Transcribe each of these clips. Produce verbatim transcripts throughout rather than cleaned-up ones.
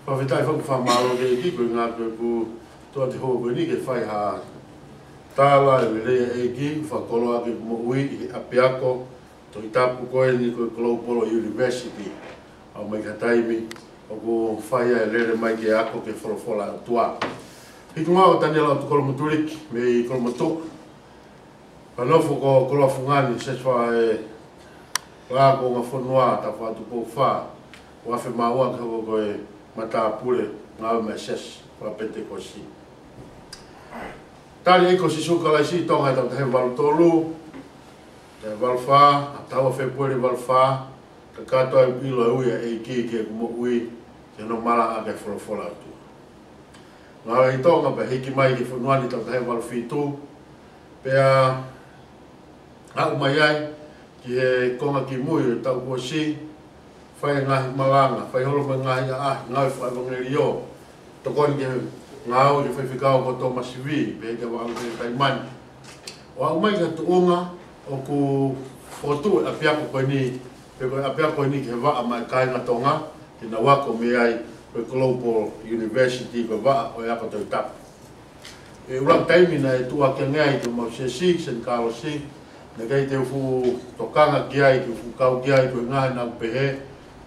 Fakafetaʻi foki, fakamālō ki he ʻEiki, ko e ngāue ʻoku tuʻu atu he houa ko eni ke fai ha tala ʻo e lelei ʻa e ʻEiki, fakakoloa ʻaki ʻeku moʻui ʻi he ʻapiako Tohi Tapu ko eni ko e Global University. ʻOmai ki ha taimi ʻoku fai ai e lele mai ke ako ki he folofola ʻa e ʻOtua. Hiki mai ʻa Taniela ʻOtukolo Mutuliki mei Kolomotuʻa. Ka nofo ko Koloa Fungani, Sesi Faʻē, Lā Kuonga Fonua, Tafatu Poufa, ua fe maua ka hoko ko e matāpule ngāue mai Sesi Fakapenitekosi. Tali ʻEiki ko Sīsū Kalaisi ʻi Tonga he taʻu taha hiva valu tolu, taha hiva valu fā, taha ua Fēpueli valu fā, kakato ai ʻeku ʻilo e ui ʻa e ʻEiki ki heʻeku moʻui, ki hono malanga ʻaki e folofola ʻa e ʻOtua. Ngāue ʻi Tonga pea hiki mai ki he fonua ni taʻu taha hiva valu fitu, pea aʻu mai ai ki he konga kimui ʻo e taʻu kuo ʻosi, fai e ngaahi malanga, fai holo mo e ngaahi ʻaʻahi, ngāue fakaʻevangeliō, tokoni ki he ngāue ki he faifekau ko Tōmasi Vī, pehē kia Vaʻa Lute Taimani. ʻO aʻu mai ki he tuʻunga ʻoku fokotuʻu e ʻapiako ko eni, pe ko e ʻapiako ko eni ki he vaʻa maʻa e kāinga Tonga, ke nau ako mei ai, ko e Global University, ko e vaʻa ʻo e ako Tohi Tapu. ʻI he ʻuluaki taimi naʻe tuʻuaki ange ai ki homau siasi, Seni Kalosi, naʻe ʻikai te u fuʻu tokanga ki ai, te u fuʻu kau ki ai, ko e ngaahi naʻa ku pehē,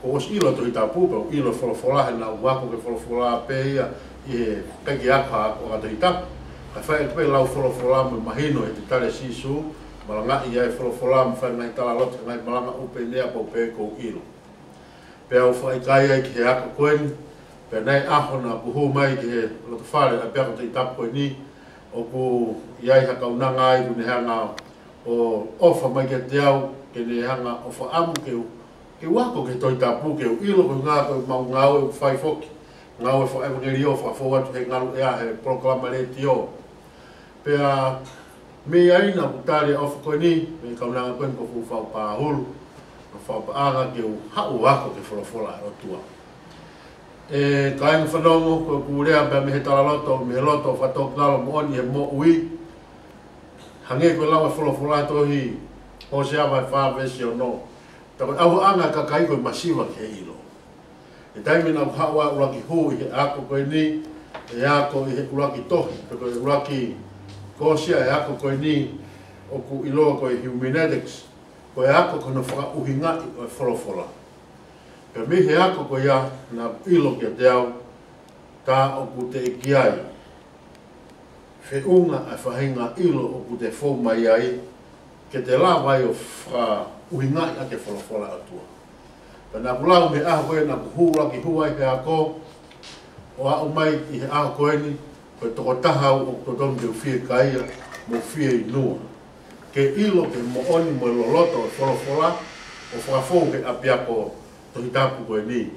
kuo u ʻosi ʻilo Tohi Tapu, pea u ʻilo folofola, he naʻa ku ako ki he folofola pē ia, ʻi he ʻikai ke ako ha ako Tohi Tapu. Kae fai ʻaki pē lau folofola mo e mahino ʻi he tali ʻa Sīsū, malangaʻi ai e folofola, mo fai e ngaahi talaloto, ngaahi malanga ʻoku pehē ni pea u pehē kuo u ʻilo. Pea u fakaʻikaiʻi ai ki he ako ko eni, pea naʻe ʻaho naʻa ku hū mai ki he lotofale ʻapiako Tohi Tapu ko eni, ʻoku ʻi ai ha kaunanga ai ʻoku ne hanga ʻo ʻofa mai kiate au, ke ne hanga ʻo fakaʻamu ke u, ke u ako ki he Tohi Tapu, ke u ʻilo ko e ngaahi ko e mau ngāue ʻoku fai foki, ngāue fakaʻevangeliō, fakafou atu he ngaluʻea, he polokalama letiō. Pea mei ai naʻa ku tali e ʻofa ko eni, mei he kaunanga ko eni ko Fuʻu Faʻu Pāhulu, ʻo fakapaʻanga ke u haʻu ʻo ako ki he folofola ʻa e ʻOtua. ʻE kāinga fanongo, ko ʻeku lea pea mei he talaloto, mei he loto fakatōkilalo moʻoni he moʻui, hangē ko e lau e folofola tohi Hōsea vahe fā veesi ono. Tā ko e ʻauhaʻanga ʻa e kakai ko e masiva ki he ʻilo. ʻI he taimi naʻa ku haʻu ai ʻuluaki hū ʻi he ako ko eni, ʻe ako ʻi he ʻuluaki tohi, pe ko e ʻuluaki kosi ʻa e ako ko eni, ʻoku ʻiloa ko e hermeneutics, ko e ako ko hono fakaʻuhingaʻi ʻo e folofola. Pea mei he ako ko ia naʻa ku ʻilo kiate au, tā ʻoku teʻeki ai feʻunga ʻa e faʻahinga ʻilo ʻoku te fou mai ai, ke te lava ai ʻo fakaʻuhingaʻi ʻaki e folofola ʻa e ʻOtua. Pea naʻa ku lau mei he ʻaho ko ē naʻa ku hū ʻuluaki hū ai he ako, ʻo aʻu mai ʻi he ʻaho ko eni, ko e tokotaha au ʻoku totonu ke u fiekaia, mo fieinua. Ke ʻilo ki he moʻoni mo e loloto ʻo e folofola, ʻo fakafou he ʻapiako Tohi Tapu ko eni.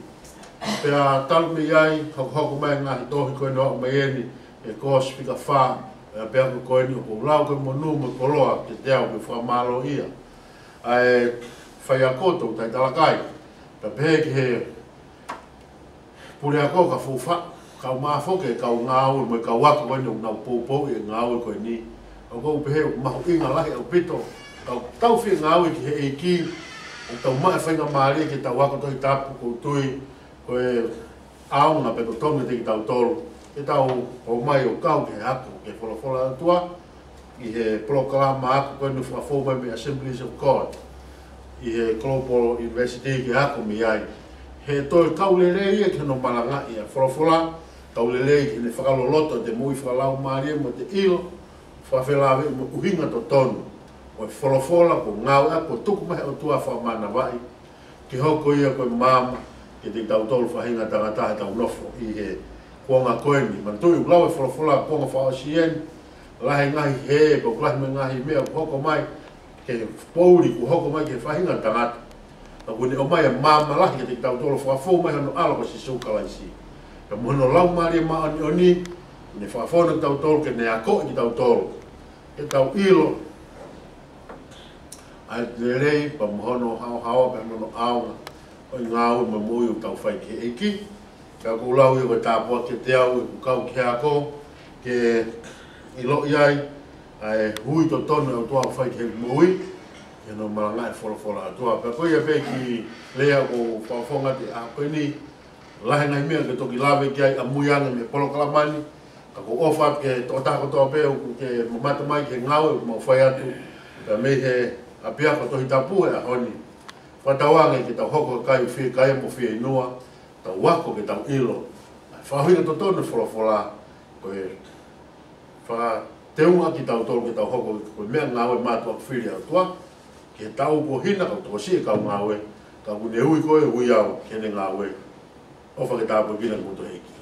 Pea talu mei ai, hokohoko mai e ngaahi tohi ko eni ʻo aʻu mai eni, e kosi fika fā, ʻa e ʻapiako ko eni ʻoku ou lau ko e monū mo e koloa kiate au ke fakamālōʻia ʻa e faiako Toketā Talakai. Pea pehē ki he puleako ka Fuʻu Faʻu, kau mafoke, kau ngāue, mo e kau ako ko eni ʻoku nau poupou ʻi he ngāue ko eni. ʻOku ou pehē ʻoku mahuʻinga lahi ʻaupito, kau tau fie ngāue ki he ʻEiki, ʻoku tau maʻu e faingamālie ke tau ako Tohi Tapu, ʻoku ou tui, ko e ʻaonga pē ko e tonu kiate kitautolu, ke tau ō mai ʻo kau ki he ako, ki he folofola ʻa e ʻOtua, ʻi he polokalama ako ko eni ʻoku fakafou mai mei he Assemblies of God, ʻi he Global University ke ako mei ai. He toe kau lelei ia ki hono malangaʻi ʻa e folofola, kau lelei ki heʻene fakaloloto ʻete moʻui fakalaumālie mo ʻete ʻilo, fakafelāveʻi mo e ʻuhinga totonu ʻo e folofola kuo ngāueʻaki, kuo tuku mai he ʻOtua ʻo fakamānavaʻi, ke hoko ia ko e maama kiate kitautolu faʻahinga tangata heʻetau nofo ʻi he kuonga ko eni. Manatuʻi ʻoku lau e folofola kuonga fakaʻosi eni, lahi e ngaahi hē, pea ʻoku lahi mo e ngaahi meʻa ʻoku hoko mai, ke poʻuli kuo hoko mai ki he faʻahinga tangata. Ka kuo ne ʻomai e maama lahi kiate kitautolu, fakafou mai hono ʻAlo ko Sīsū Kalaisi. Pea mo hono Laumālie Māʻoniʻoni, ne fakafou kitautolu, ke ne akoʻi kitautolu, ke tau ʻilo ʻa e lelei, pea mo hono haohaoa, pea mo hono ʻaonga ʻo e ngāue mo e moʻui ʻoku tau fai ki he ʻEiki. Pea ʻoku ou lau ia ko e tāpuaki kiate au ʻeku kau ki he ako, ke ʻiloʻi ai ʻa e ui totonu ʻa e ʻOtua ʻoku fai ki he moʻui. He no malanga e folofola ʻa e ʻOtua. Pea ko ia pē kiʻi lea ʻoku ou fakafofonga atu he ʻaho ko eni. Lahi e ngaahi meʻa ke toki lave ki ai ʻamui ange mei he polokalama ni. Ka ʻoku ou ʻofa atu ki he tokotaha kotoa pē ʻoku ke mamata mai ki he ngāue ʻoku mau fai atu. Pea mei he ʻapiako Tohi Tapu he ʻaho ni. Fakatauange ke tau hoko ko e kakai fiekaia mo fieinua. Tau ako ke tau ʻilo. Fakahounga totonu e folofola. Ko e fakateunga kitautolu ke tau hoko ko e meʻangāue mātuʻaki fili ʻa e ʻOtua, ke tau ko hina kau tokosiʻi e kau ngāue, ka ʻoku ne ui koe ʻo ui au ki heʻene ngāue. ʻOfa ke tāpuekina kimoutolu ʻe he ʻEiki.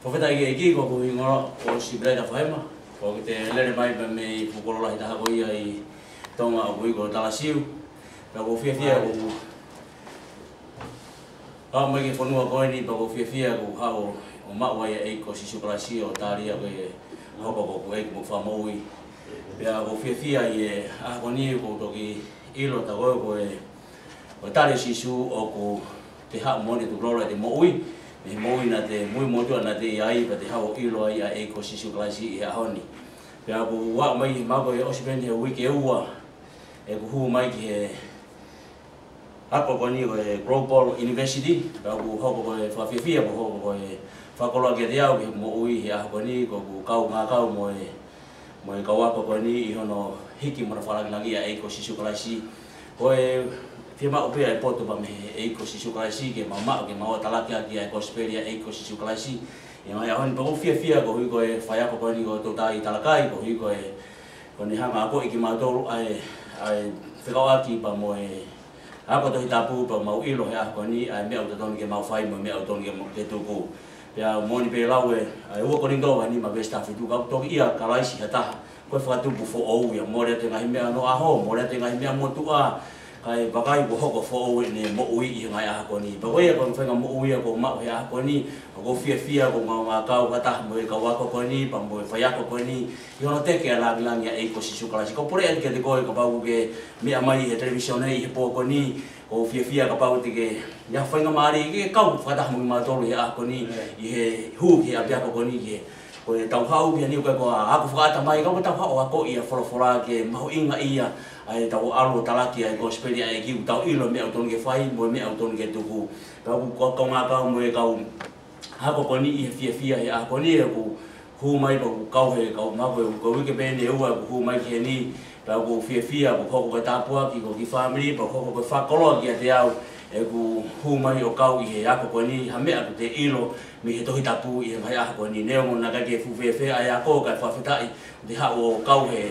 Fakafetaʻi ki he ʻEiki, ko hoku hingoa ko Sipilaita Faema. ʻOku ou lele mai pē mei he fuʻu kolo lahi taha ko ia ʻi Tonga ʻoku ui ko Talasiu. Pea ʻoku ou fiefia ʻoku ou aʻu mai ki he fonua ko eni, pea ʻoku ou fiefia ʻoku ou haʻu ʻo maʻu ai ʻa e ʻEiki ko Sīsū Kalaisi ʻo tali au ke hoko ko hoku ʻEiki mo Fakamoʻui. Pea ʻoku ou fiefia ʻi he ʻaho ko eni ʻoku ou toki ʻilo ʻe au ko e, ko e tali ʻo Sīsū ʻoku te haʻu moʻoni ʻo tukulolo ʻete moʻui, mei he moʻui naʻa te moʻui motuʻa naʻa te ʻi ai, pea te haʻu ʻo ʻilo ai ʻa e ʻEiki ko Sīsū Kalaisi ʻi he ʻaho ni. Pea ʻoku ou aʻu mai ki he, mahalo ko e ʻosi pē eni he uike ʻe ua ʻeku hū mai ki he ako ko eni ko e Global University, pea ʻoku hoko ko e fakafiefia, ʻoku hoko ko e fakakoloa kiate au ki he moʻui he ʻaho ko eni, ko ʻeku kaungā kau mo e mo e kau ako ko eni ʻi hono hiki mo hono fakalangilangiʻi ʻa e ʻEiki ko Sīsū Kalaisi. Ko e fiemaʻu pē ʻa e poto pea mei he ʻEiki ko Sīsū Kalaisi ke mau maʻu, ke mau talaki ʻaki ʻa e kosipeli ʻa e ʻEiki ko Sīsū Kalaisi. ʻI he ngaahi ʻaho ni pea ʻoku ou fiefia koeʻuhi ko e faiako ko eni ko Tōtai Talakai, koeʻuhi ko e, ko ʻene hanga ʻo akoʻi kimautolu ʻa e, ʻa e fekauʻaki pea mo e ako Tohi Tapu pea mau ʻilo he ʻaho ko eni ʻa e meʻa ʻoku totonu ke mau fai mo e meʻa ʻoku totonu ke mau, ke tuku. Pea moʻoni pē lau ē, ʻa e ua Kolinitō vahe nima veesi taha fitu, ka ʻoku toki ʻia Kalaisi ha taha, ko e fakatupu foʻou ia, mole atu e ngaahi meʻa ʻo onoʻaho, mole atu e ngaahi meʻa motuʻa, kae vakai kuo hoko foʻou ʻene moʻui ʻi he ngaahi ʻaho ko eni. Pea ko ia ko e faʻahinga moʻui ia ʻoku ou maʻu he ʻaho ko eni, ʻoku ou fiefia ʻoku ou ngāue fakataha mo e kau ako ko eni, pea mo e faiako ko eni, ʻi hono teke ʻa e langilangi ʻa e ʻEiki ko Sīsū Kalaisi. ʻOku ou pole atu kiate koe kapau ʻoku ke meʻa mai he televīsone ʻi he pō ko eni, ʻoku ou fiefia kapau te ke, ʻi ha faingamālie ke kau fakataha mo kimautolu he ʻaho ko eni, ʻi he hū ki he ʻapiako ko eni, ki he, ko e tau haʻu ki heni ʻoku ʻikai ko ha ako fakaʻatamai, ka ko e tau haʻu ʻo akoʻi ʻa e folofola ke mahuʻingaʻia ʻa e tau ʻalu ʻo talaki ʻa e kosipeli ʻa e ʻEiki, ʻoku tau ʻilo e meʻa ʻoku totonu ke fai, mo e meʻa ʻoku totonu ke tuku. Pea ʻoku ou kaungā kau mo e kau ako ko eni ʻi he fiefia he ʻaho ko eni, ʻoku hū mai pea ʻoku kau he, kau mako he, ko e uike pē eni ʻe ua ʻoku hū mai ki heni, pea ʻoku ou fiefia, ʻoku hoko ko e tāpuaki ki hoku kiʻi fāmili, pea ʻoku hoko ko e fakakoloa kiate au, ʻeku hū mai ʻo kau ʻi he ako ko eni, ha meʻa ʻoku te ʻilo mei he Tohi Tapu ʻi he ngaahi ʻaho ko eni. Neongo naʻe ʻikai ke fuʻu fēfē ʻa e ako, kae fakafetaʻi, te haʻu ʻo kau he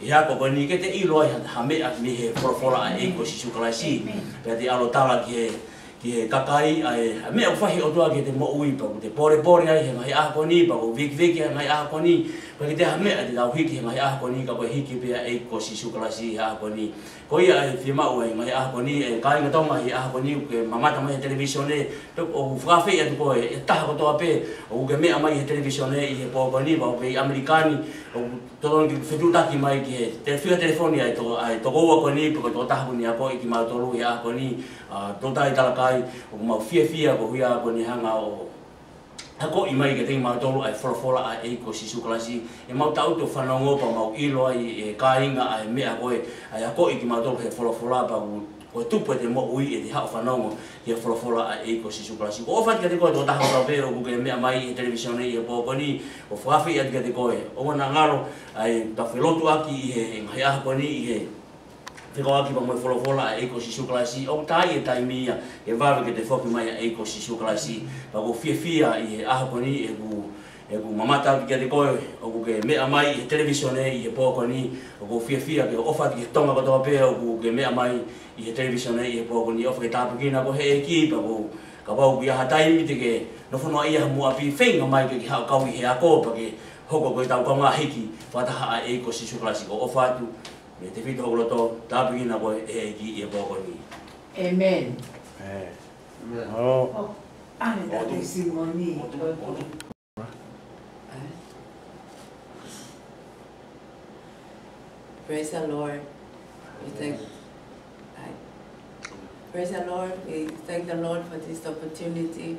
ʻi he ako ko eni ke te ʻilo ai ha, ha meʻa mei he folofola ʻa e ʻEiki ko Sīsū Kalaisi. Pea te ʻalu ʻo tala ki he, ki he kakai ʻa e, ʻa e meʻa ʻoku fai he ʻOtua ki heʻete moʻui, pea ʻoku te polepole ai he ngaahi ʻaho ko eni, pea ʻoku vikiviki he ngaahi ʻaho ko eni, pea ʻikai ke toe ʻi ai ha meʻa te tau hiki he ngaahi ʻaho ko eni, ka ko e hiki pē ʻa e ʻEiki ko Sīsū Kalaisi he ʻaho ko eni. Ko ia ʻa e fiemaʻu ʻa e ngaahi ʻaho ko eni, ʻe kāinga Tonga he ʻaho ko eni, ʻoku ke mamata mai he televīsone, pea ʻoku ou fakaafeʻi atu koe, ʻe taha kotoa pē, ʻoku ke meʻa mai he televīsone ʻi he pō ko eni, pea ʻoku ke ʻi ʻAmelika ni, ʻoku totonu ke fetuʻutaki mai ki he, te fika telefoni ʻa e to-, ʻa e tokoua ko eni, pe ko e tokotaha ko eni ʻoku akoʻi kimautolu he ʻaho ko eni, ʻa Tōtai Talakai, ʻoku mau fiefia koeʻuhi ko ʻene hanga ʻo akoʻi mai kiate kimautolu ʻa e folofola ʻa e ʻEiki ko Sīsū Kalaisi, ʻe mau tangutu ʻo fanongo pea mau ʻilo ai ʻe kāinga ʻa e meʻa ko ē, ʻa e akoʻi kimautolu he folofola pea ʻoku ko e tupu ʻete moʻui ʻete haʻu ʻo fanongo ki he folofola ʻa e ʻEiki ko Sīsū Kalaisi. ʻOku ou ʻofa atu kiate koe tokotaha kotoa pē ʻoku ke meʻa mai he televīsone ʻi he pō ko eni, ʻoku ou fakaafeʻi atu kiate koe. ʻOua naʻa ngalo ʻa e tau felotuʻaki ʻi he ngaahi ʻaho ko eni ʻi he fekauʻaki pea mo e folofola ʻa e ʻEiki ko Sīsū Kalaisi, ʻoku taʻe taimi ia ke vave ke toe foki mai ʻa e ʻEiki ko Sīsū Kalaisi. Pea ʻoku ou fiefia ʻi he ʻaho ko eni ʻeku ʻeku mamata atu kiate koe, ʻoku ke meʻa mai he televīsone ʻi he pō ko eni, ʻoku ou fiefia ke ʻofa atu ki he Tonga kotoa pē, ʻoku ke meʻa mai he televīsone ʻi he pō ko eni, ʻofa ke tāpuekina koe he ʻEiki, pea ʻoku, kapau ʻoku ʻi ai ha taimi te ke nofo noaʻia muʻa pē, feinga mai ke ke haʻu ʻo kau ʻi he ako, pea ke hoko ko e tau kaungā hiki fakataha ʻa e ʻEiki ko Sīsū Kalaisi. ʻOku ou ʻofa atu mei he tefito ʻo hoku loto, tāpuekina koe he ʻEiki ʻi he pō ko eni. ʻĒmeni. ʻĒmeni. ʻĒmeni. ʻAlu atu e simoni. Praise the Lord. We thank, I, Praise the Lord. We thank the Lord for this opportunity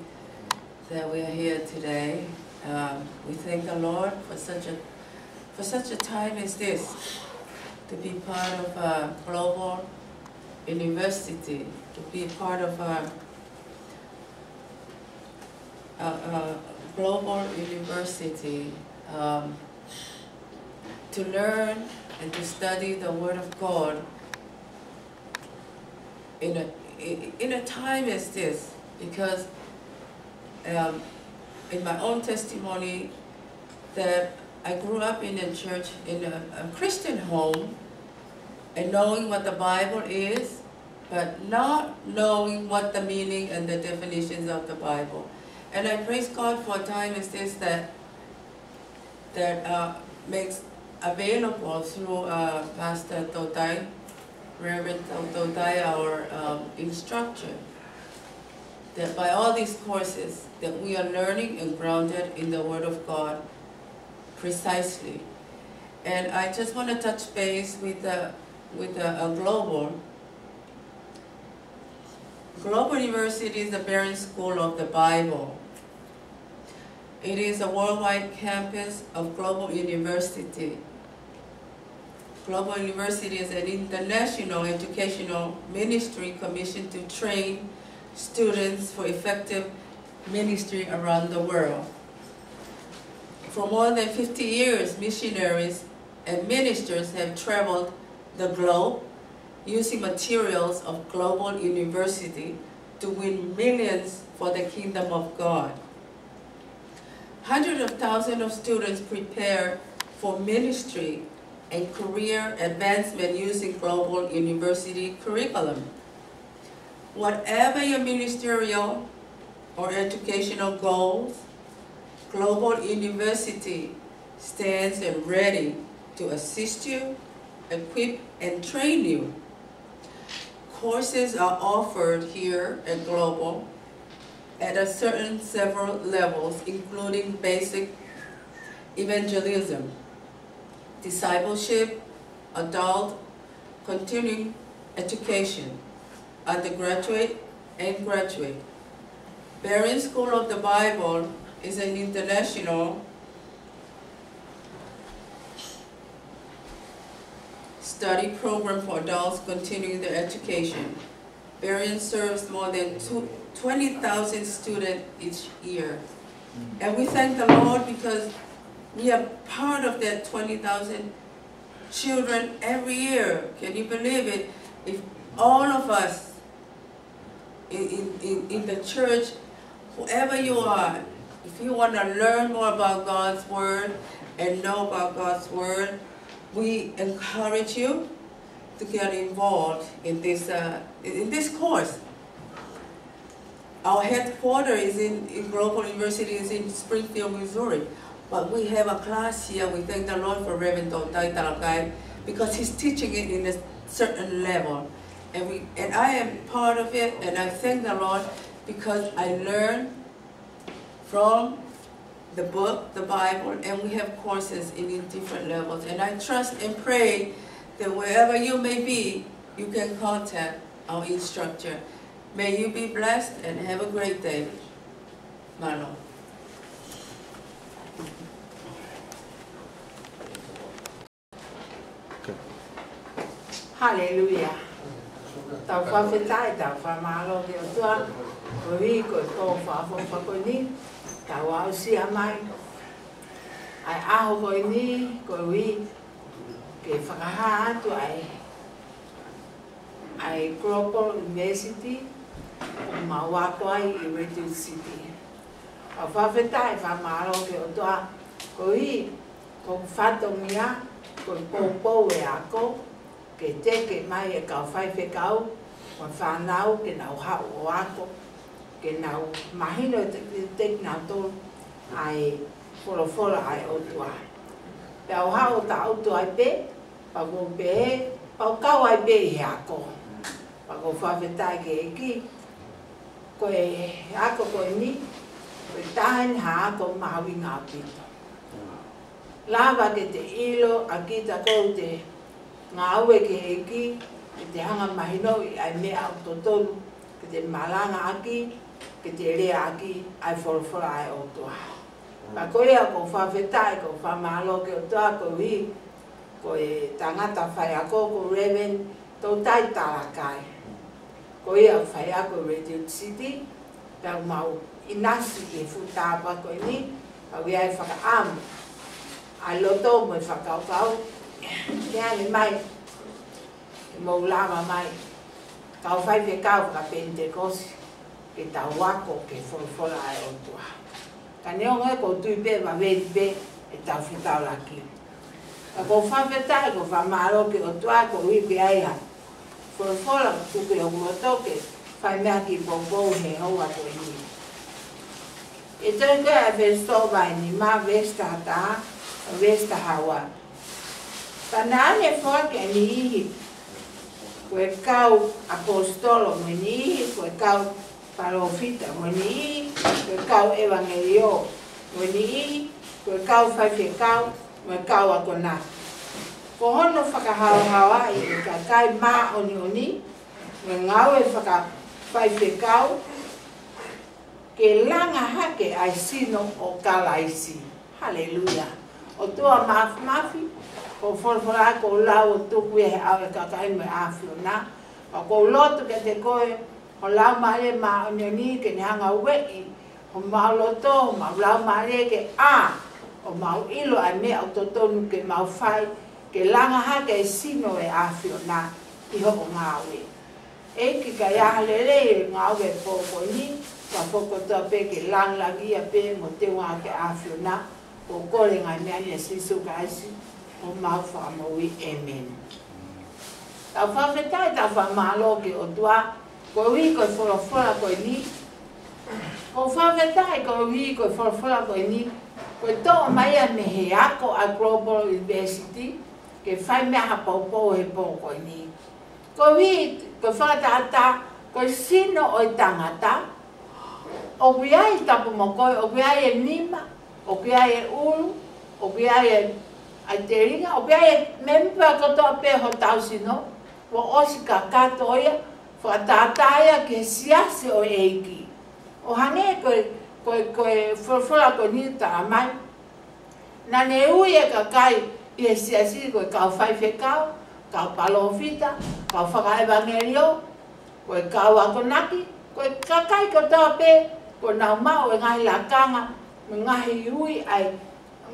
that we are here today. Um, we thank the Lord for such a, for such a time as this, to be part of a global university, to be part of a, a, a global university, um, to learn and to study the Word of God in a, in a time as this, because, um, in my own testimony, that I grew up in a church, in a, a Christian home, and knowing what the Bible is, but not knowing what the meaning and the definitions of the Bible. And I praise God for a time as this that that, uh, makes available through, uh, Pastor Totai, Reverend To-, Totai, our, um, instructor, that by all these courses that we are learning and grounded in the Word of God precisely. And I just want to touch base with the, with the, uh, global Global University is the Berean School of the Bible. It is a worldwide campus of Global University. Global University is an international educational ministry commissioned to train students for effective ministry around the world. For more than fifty years, missionaries and ministers have traveled the globe using materials of Global University to win millions for the kingdom of God. Hundreds of thousands of students prepare for ministry and career advancement using Global University curriculum. Whatever your ministerial or educational goals, Global University stands and ready to assist you, equip, and train you. Courses are offered here at Global at a certain several levels, including basic evangelism, discipleship, adult, continuing education, undergraduate, and graduate. Berean School of the Bible is an international study program for adults continuing their education. Berean serves more than two, twenty thousand students each year. And we thank the Lord because we are part of that twenty thousand children every year. Can you believe it? If all of us in, in, in, in the church, whoever you are, if you want to learn more about God's Word and know about God's Word, we encourage you to get involved in this, uh, in this course. Our headquarters is in, in Global University is in Springfield, Missouri. But we have a class here. We thank the Lord for Reverend Totai Talakai because he's teaching it in a certain level. And we, and I am part of it, and I thank the Lord because I learn from the book, the Bible, and we have courses in, in different levels. And I trust and pray that wherever you may be, you can contact our instructor. May you be blessed and have a great day. Mālō. Haleluia. Tau fakafetaʻi, tau fakamālō ki he ʻOtua, koeʻuhi ko e pō fakaʻofoʻofa ko eni, tau aʻusia mai ʻa e ʻaho ko eni, koeʻuhi ke fakahā atu ʻa e, ʻa e Global University, ʻoku mau ako ai ʻi Redwood City. Tau fakafetaʻi, fakamālō ki he ʻOtua, koeʻuhi ko hoku fatongia, ko e poupou e ako, ke teke mai e kau faifekau mo e fānau ke nau haʻu ʻo ako, ke nau mahino e te, te, te nau tō ʻa e folofola ʻa e ʻOtua. Pea u haʻu ʻo taʻutu ai pē, pea u pehē, pea u kau ai pē ʻi he ako. Pea u fakafetaʻi ki he ʻEiki, ko e ako ko eni, ko e taha eni ha ako mahuʻinga ʻaupito. Lava ke te ʻilo ʻa kita ʻoku te ngāue ki he ʻEiki, ke te hanga mahinoʻi ʻa e meʻa ʻoku totonu ke te malangaʻaki, ke te leaʻaki ʻa e folofola ʻa e ʻOtua. Pea ko ia ʻoku ou fakafetaʻi, ʻoku ou fakamālō ki he ʻOtua koeʻuhi ko e tangata faiako ko Reverend Toutai Talakai. Ko ia ʻoku faiako ʻi Radio City, pea ʻoku mau ʻinasi ʻi he fuʻu tāpuaki ko eni, pea ʻoku ʻi ai e fakaʻamu ʻa e loto mo e fakakaukau ke ʻange mai ke mou lava mai, kau faifekau faka-Penitekosi, ke tau ako ki he folofola ʻa e ʻOtua. Ka neongo ia ʻoku ou tui pē ʻe vave pē ʻetau fetaulaki. Ka ʻoku ou fakafetaʻi, ʻoku ou fakamālō ki he ʻOtua koeʻuhi ko e ʻai ʻa e folofola ʻoku tuku ʻi hoku loto ke fai mei ai e kiʻi poupou he houa ko eni. ʻE toe ko e ʻEfesō vahe nima, veesi taha taha, veesi taha ua. Pea naʻa ne foaki ʻa e niʻihi ko e kau ʻaposetolo, mo e niʻihi ko e kau palōfita, mo e niʻihi ko e kau ʻevangeliō, mo e niʻihi ko e kau faifekau, mo e kau akonaki, ko hono fakahaohaoaʻi ʻo e kakai māʻoniʻoni, mo e ngāue fakafaifekau, ke langa hake ʻa e sino ʻo Kalaisi. Haleluia. ʻOtua Māfimafi, ko e folofola ʻoku lau ʻo tuku ia he ʻao ʻo e kakai mo e ʻAfiona. Pea ʻoku ou lotu kiate koe, ho Laumālie Māʻoniʻoni ke ne hanga ʻo ueʻi homau loto, homau laumālie ke ʻā, ʻo mau ʻilo ʻa e meʻa ʻoku totonu ke mau fai, ke langa hake ʻa e sino ʻo e ʻAfiona ʻi hoʻo ngāue. ʻEiki, ka ʻi ai ha lelei ʻi he ngāue he pō ko eni, ka foki kotoa pē ke lāngilangiʻia pē mo teunga ki he ʻAfiona, ʻoku ou kole e ngaahi meʻa ni ʻia Sīsū Kalaisi, ko homau Fakamoʻui. ʻĒmeni. Tau fakafetaʻi, tau fakamālō ki he ʻOtua koeʻuhi ko e folofola ko eni. ʻOku ou fakafetaʻi koeʻuhi ko e folofola ko eni, ko e toʻo mai ia mei he ako ʻa e Global University, ke fai mei ai ha poupou he pō ko eni. Koeʻuhi ko e fakatātā, ko e sino ʻo e tangata, ʻoku ʻi ai, tapu mo koe, ʻoku ʻi ai e nima, ʻoku ʻi ai e ʻulu, ʻoku ʻi ai e, ʻa e telinga, ʻoku ʻi ai e mēmipa kotoa pē hotau sino, kuo ʻosi kakato ia, fakatātā ia ki he siasi ʻo e ʻEiki. ʻO hangē ko e, ko e, ko e folofola ko eni ʻoku tala mai, naʻa ne ui e kakai ʻi he siasi ko e kau faifekau, kau palōfita, kau fakaʻevangeliō, ko e kau akonaki, ko e kakai kotoa pē ʻoku nau maʻu e ngaahi lakanga, mo e ngaahi ui ʻa e,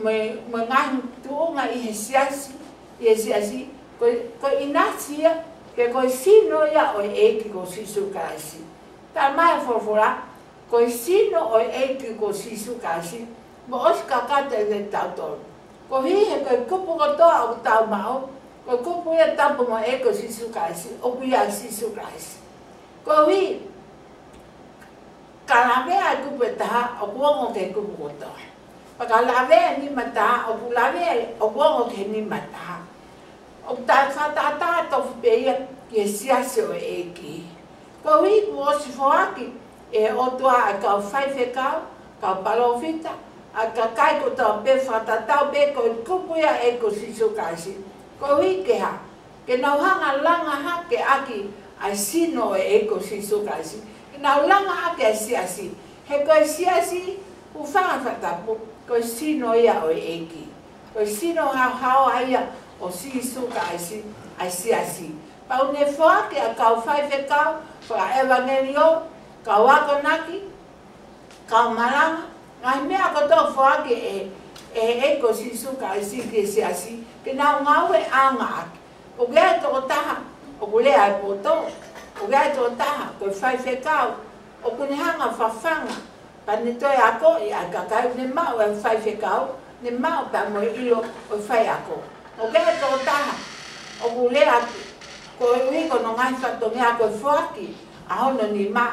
mo e, mo e ngaahi tuʻunga ʻi he siasi, ʻi he siasi, ko e, ko e ʻinasi ia, pe ko e sino ia ʻo e ʻEiki ko Sīsū Kalaisi. Tala mai e folofola, ko e sino ʻo e ʻEiki ko Sīsū Kalaisi, kuo ʻosi kakato ʻiate kitautolu. Koeʻuhi he ko e kupu kotoa ʻoku tau maʻu, ko e kupu ia, tapu mo e ʻEiki ko Sīsū Kalaisi, ʻoku ʻia Sīsū Kalaisi. Koeʻuhi, ka lavea e kupu ʻe taha, ʻoku ongo ki he kupu kotoa. Pea ka lavea e nima ʻe taha, ʻoku lavea, ʻoku ongo ki he nima ʻe taha. ʻOku fakatātā tofu pē ia ki he siasi ʻo e ʻEiki. Koeʻuhi kuo ʻosi foaki ʻe he ʻOtua ʻa e kau faifekau, kau palōfita, ʻa e kakai kotoa pē, fakatatau pē ko e kupu ia ʻo e ʻEiki ko Sīsū Kalaisi. Koeʻuhi ke hā? Ke nau hanga ʻo langa hake ʻaki ʻa e sino ʻo e ʻEiki ko Sīsū Kalaisi. Ke nau langa hake ʻa e siasi. He ko e siasi, hūfanga he fakatapu, ko e sino ia ʻo e ʻEiki. Ko e sino haohaoa ia ʻo Sīsū Kalaisi ʻa e siasi. Pea ʻoku ne foaki ʻa e kau faifekau, fakaʻevangeliō, kau akonaki, kau malanga, ngaahi meʻa kotoa ʻoku foaki ʻe, ʻe he ʻEiki ko Sīsū Kalaisi ki he siasi, ke nau ngāueʻanga ʻaki. ʻOku ʻi ai e tokotaha ʻoku lea e poto, ʻoku ʻi ai e tokotaha ko e faifekau, ʻoku ne hanga ʻo fafanga, pea ne toe akoʻi ʻa e kakai. Ne maʻu e faifekau, ne maʻu pea mo e ʻilo ʻo e faiako. ʻOku ʻi ai e tokotaha ʻoku lea koeʻuhi ko hono ngaahi fatongia, ko e foaki ʻa hono nima,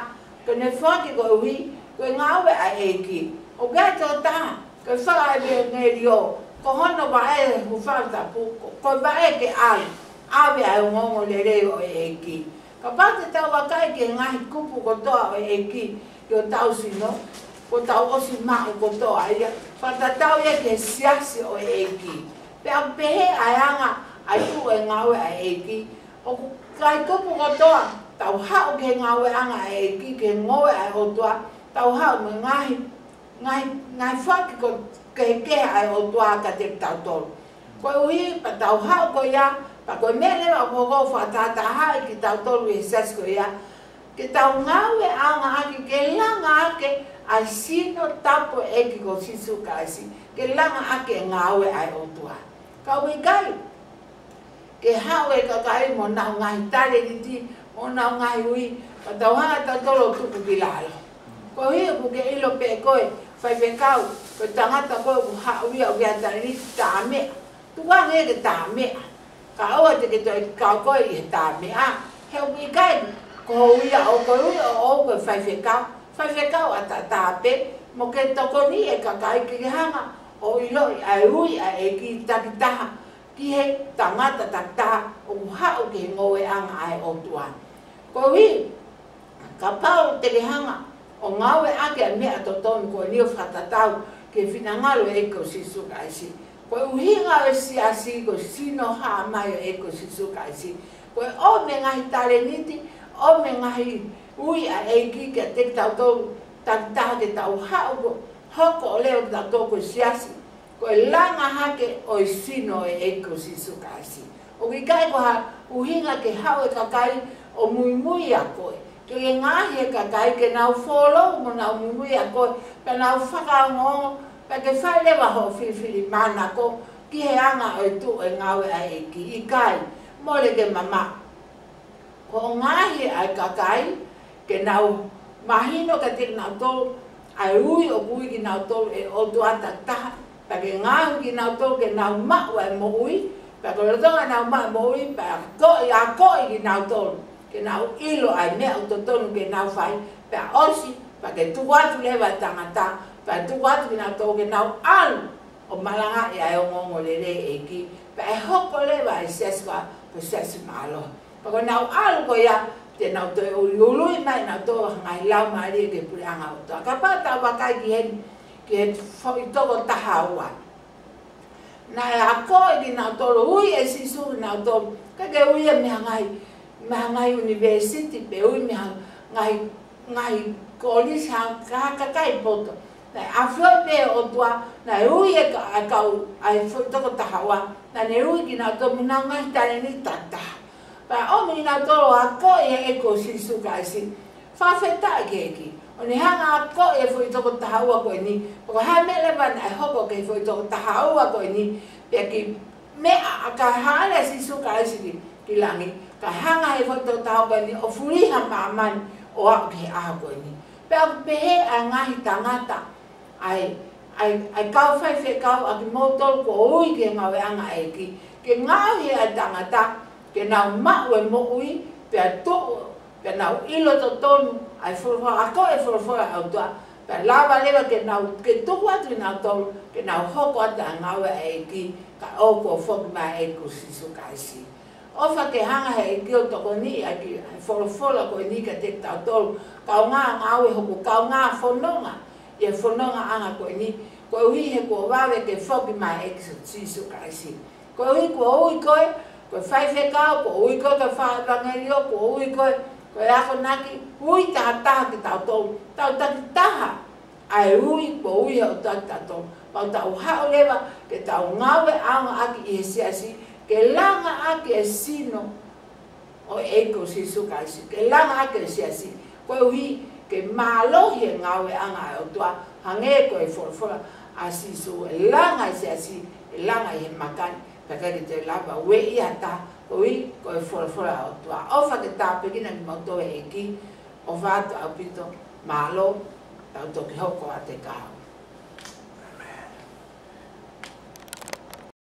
ko ʻene foaki koeʻuhi ko e ngāue ʻa e ʻEiki. ʻOku ʻi ai e tokotaha ko e fakaʻevangeliō, ko hono vaʻe, hūfanga he fakatapu, ko, ko e vaʻe ke ʻave, ʻave ʻa e ongoongolelei ʻo e ʻEiki. Kapau te tau vakai ki he ngaahi kupu kotoa ʻo e ʻEiki ʻi hotau sino, kuo tau ʻosi maʻu kotoa ia, fakatatau ia ki he siasi ʻo e ʻEiki. Pea ʻoku pehē ʻa e anga ʻa e tuʻu ʻo e ngāue ʻa e ʻEiki, ʻoku Kae tupu kotoa, tau haʻu ki he ngāueʻanga ʻa e ʻEiki, ki he ngoue ʻa e ʻOtua, tau haʻu mo e ngaahi, ngaahi, ngaahi foaki ko e kehekehe ʻa e ʻOtua kiate kitautolu. Koeʻuhi, pea tau haʻu ko ia, pea ko e meʻa leva ʻoku hoko ʻo fakatahatahaʻi kitautolu ʻi he siasi ko ia, ke tau ngāueʻanga ʻaki ke langa ʻaki ʻa e sino tapu ʻo e ʻEiki ko Sīsū Kalaisi, ke langa ʻaki e ngāue ʻa e ʻOtua. Ka ʻoku ʻikai ke haʻu e kakai mo honau ngaahi talēniti, mo honau ngaahi ui, pea tau hanga tautolu ʻo tuku ki lalo. Koeʻuhi ʻoku ke ʻilo pē koe, faifekau, ko e tangata ko ē ʻoku haʻu ia ʻo ʻi ai e talēniti, tā meʻa. Tuku ange ke tā meʻa. Ka ʻoua te ke toe kau koe ʻi he tā meʻa. He ʻoku ʻikai ko hoʻo ui ia ʻo koe ui ʻo, ʻo ko e faifekau. Faifekau ʻataʻatā pē, mo ke tokoniʻi e kakai ke ke hanga ʻo ʻiloʻi ʻa e ui ʻa e ʻEiki takitaha ki he tangata takitaha ʻoku haʻu ki he ngāueʻanga ʻa e ʻOtua. Koeʻuhi, kapau te ke hanga ʻo ngāueʻaki ʻa e meʻa totonu ko eni ʻo fakatatau ki he finangalo ʻo e ʻEiki ko Sīsū Kalaisi. Ko e ʻuhinga ʻo e siasi ko e sino hā mai ʻo e ʻEiki ko Sīsū Kalaisi. Ko e ʻomi e ngaahi talēniti, ʻomi e ngaahi ui ʻa e ʻEiki kiate kitautolu takitaha ke tau haʻu ʻo hoko ʻo lea ʻo kitautolu ko e siasi. Ko e langa hake ʻo e sino ʻo e ʻEiki ko Sīsū Kalaisi. ʻOku ʻikai ko ha ʻuhinga ke haʻu e kakai ʻo muimui ʻia koe. Ke ke ngaohi e kakai ke nau follow mo nau muimui ʻia koe, pea nau fakaongoongo, pea ke fai leva hoʻo filifilimānako ki he anga ʻo e tuʻu e ngāue ʻa e ʻEiki. ʻIkai, mole ke mamaʻo. Ko hoʻo ngaohi ʻa e kakai, ke nau mahino kiate kinautolu ʻa e ui ʻoku ui kinautolu ʻe he ʻOtua takitaha, pea ke ngaohi kinautolu ke nau maʻu ʻa e moʻui, pea ko e lolotonga ʻenau maʻu e moʻui, pea akoʻi, akoʻi kinautolu ke nau ʻilo ʻa e meʻa ʻoku totonu ke nau fai, pea ʻosi, pea ke tuku atu leva e tangata, pea tuku atu kinautolu ke nau ʻalu ʻo malangaʻi ʻa e ongoongolelei ʻa e ʻEiki, pea ʻe hoko leva e siasi ko e siasi mālohi. Pea ko ʻenau ʻalu ko ia, te nau toe ului, ului mai nautolu ʻa e ngaahi laumālie ki he puleʻanga ʻo e ʻOtua. Kapau te tau vakai ki he, ki he foʻi toko taha ua. Naʻe akoʻi kinautolu, ui ʻe Sīsū kinautolu, ʻikai ke ui ia mei he ngaahi, mei he ngaahi university, pe ui mei he ngaahi, ngaahi kolisi, ha ka, kakai poto. Naʻe ʻafioʻi pē ʻe he ʻOtua, naʻe ui e ka, ʻa e kau, ʻa e foʻi toko taha ua, naʻa ne ui kinautolu mei heʻenau ngaahi talēniti takitaha. Pea ʻomi kinautolu ʻo akoʻi e ʻEiki ko Sīsū Kalaisi. Fakafetaʻi ki he ʻEiki. ʻO ne hanga ʻo akoʻi e foʻi toko taha ua ko eni. Pea ko e hā e meʻa leva naʻe hoko ki he foʻi toko taha ua ko eni. Pea ko e meʻa ʻa ka hāʻele ʻa Sīsū Kalaisi ki, ki langi, kae hanga ʻe he foʻi toko taha ua ko eni ʻo fulihi ʻa māmani ʻo aʻu ki he ʻaho ko eni. Pea ʻoku pehē ʻa e ngaahi tangata, ʻa e, ʻa e, ʻa e kau faifekau, ʻa kimoutolu kuo ui ki he ngāueʻanga ʻa e ʻEiki, ke ngaohi ʻa e tangata ke nau maʻu e moʻui, pea tuʻu, pea nau ʻilo totonu ʻa e folofola, akoʻi e folofola ʻa e ʻOtua, pea lava leva ke nau, ke tuku atu kinautolu ke nau hoko atu ʻa e ngāue ʻa e ʻEiki, kae ʻoua kuo foki mai e ʻEiki ko Sīsū Kalaisi. ʻOfa ke hanga ʻe he ʻEiki ʻo tokoniʻi ʻa e kiʻi folofola ko eni kiate kitautolu kaungā ngāue, hoku kaungā fononga ʻi he fonongaʻanga ko eni, koeʻuhi he kuo vave ke foki mai e ʻEiki ko Sīsū Kalaisi. Koeʻuhi kuo ui koe ko e faifekau, kuo ui koe ko e fakaʻevangeliō, kuo ui koe ko e akonaki, ui takitaha kitautolu, tau takitaha ʻa e ui kuo ui ʻe he ʻOtua kitautolu. Pea tau haʻu leva ke tau ngāueʻanga ʻaki ʻi he siasi, ke langa ʻaki e sino ʻo e ʻEiki ko Sīsū Kalaisi, ke langa ʻaki e siasi, koeʻuhi ke mālohi e ngāueʻanga ʻa e ʻOtua, hangē ko e folofola ʻa Sīsū, ʻe langa e siasi, ʻe langa ʻi he maka ni, pea ʻikai ke toe lava ueʻi ha taha, koeʻuhi ko e folofola ʻa e ʻOtua. ʻOfa ke tāpuekina kimoutolu ʻe he ʻEiki, ʻofa atu ʻaupito, mālō, tau toki hoko atu e kahaʻu.